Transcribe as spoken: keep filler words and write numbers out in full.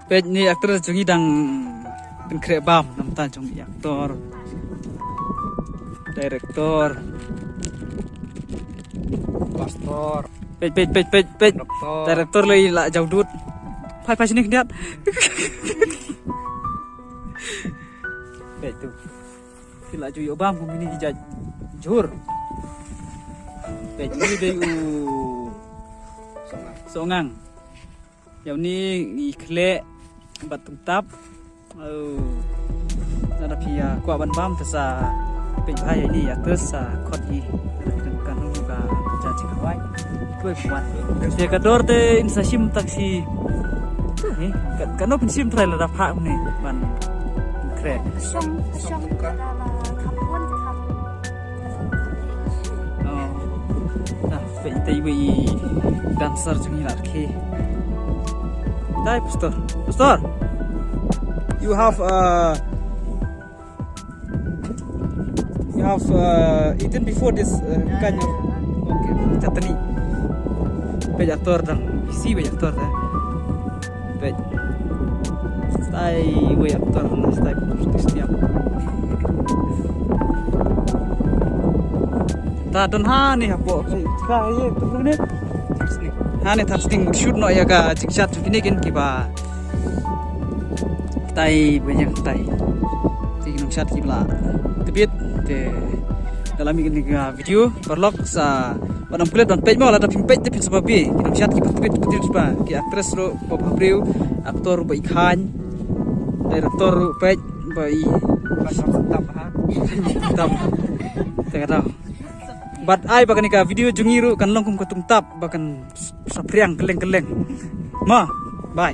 Peit ni actress jong ngi dang pynkhreh bam namar jong ngi actor, director, pastor, peit peit peit peit peit, doctor. Director lei la jaw dud. Phai phai sini khyndiat. Peit tu. Ki la ju ïoh bam kum kine ki jait jhur. Peit ni dei u Songang. Ïa une ngi khleh bad tungtap. Oh. Lada phi ïa kwah ban bam te sa peit bha ïa ine ïa actress sa khot ïa i. Kan hung ka ja jingkhawai. Te ka dor te in sa shim tak shi. Ni ka, ka nop in shim trai lada pha ne ban kre. Shong, shong, kham pun, kham. Oh. Nah, peit te iwei i dancer jong ngi la rakhe. Dei pastor. Pastor. You have uh, you have uh, eaten before this uh, kind of, okay, chutney. Peit actor dang. Isi peit actor dang. Peit. Stai wei actor na stai Kristian. Ta don ha ni hapoh. Ka ye tu ni. Ha ni thap sting shoot noh ïa ka jingshad jong kine kin kiba. Tai banyang tai. Ki nongshad kiba la tebit te dalam kin ka video paralok sa ban ym klet ban peit mo, lada phim peit te phin sa ba phi. Ki nongshad kiba tebit tebit ba ki actress ruh ba bhabriew, actor ba i khan, director ruh peit ba i. Ba sam tap ha. Tap. Te ka dau. Bad ai ba kane ka video jong ngi ruh kan long kum ka tungtap ba kan sapriang kylleng kylleng. Ma, bye.